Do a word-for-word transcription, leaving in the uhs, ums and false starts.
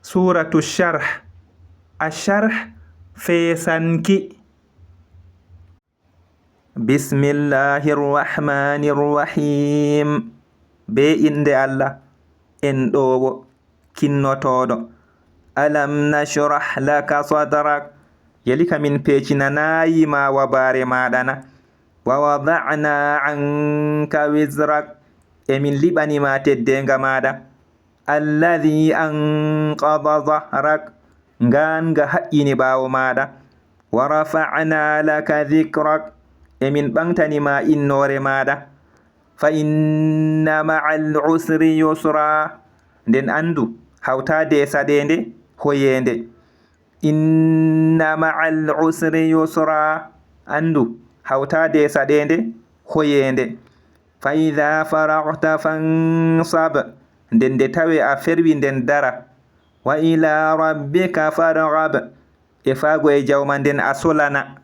Suuratu Sharh. A Sharh, feesanki. Bismillahir Rahmanir Rahim. Bee innde Allah, enɗoowo, kinnotooɗo. Alam nashrah laka sadrak. Yali ka min peecinanaayi ma wabaare maaɗa na? Wa wada'na anka wizrak. E min liɓani ma teddeenga maaɗa. Alladhi anqadha zahrak, ngaan nga haƴƴini ɓaawo maaɗa. Wa rafa'na laka dhikrak, e min ɓaŋgtani ma innoore maaɗa. Fa inna ma'al usri yusra, nden anndu, hawtaade e saɗeende, hoyeende. Inna ma'al usri yusra, anndu, hawtaade e saɗeende, hoyeende. Fa idha faraghta fansab, nden nde tawe a ferwi nden dara. Wa ila rabbika farghab, e faago e jawma nden a solana.